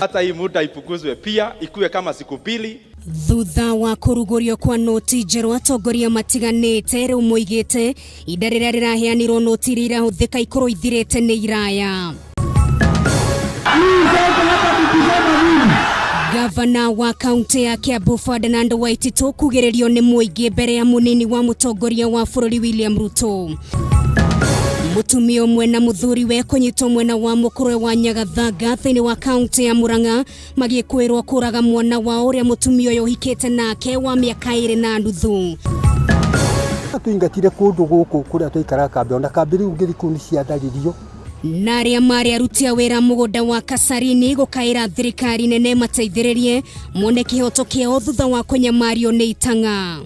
Hata hii muda ipunguzwe pia ikuwe kama siku mbili. Thutha wa kũrugũrio kwa noti njerũ, atongoria matiganĩte rĩu moigĩte ihinda rĩrĩa rĩraheanirwo noti iria irahũthĩka ikorwo ithirĩte nĩ iraya. Gavana wa kaunti ya Kiambu Ferdinand Waititu kugĩrĩrio nĩ mũingĩ mbere ya mũnini wa mũtongoria wa bũrũri William Ruto. Mũtumia ũmwe na mũthuriwe kũnyitwo mwena wa mũkũrwe wa Nyagathanga thĩinĩ wa kaunti ya Murang'a magĩkwĩrwo kũraga mwana wao ũrĩa mũtumia ũyũ ũhikĩte nake wa mĩaka 2.5. Tũingatire kũndũ gũkũ kũrĩa twaikaraga kambĩ, ona kambĩ rĩu ngĩthi kũu nĩ ciatharirio. Na arĩa marĩ aruti a wĩra mũgũnda wa Kasarini gũkaĩra thirikari nene mateithĩrĩrie mone kĩhoto kĩao thutha wa kũnyamario nĩ itang'a.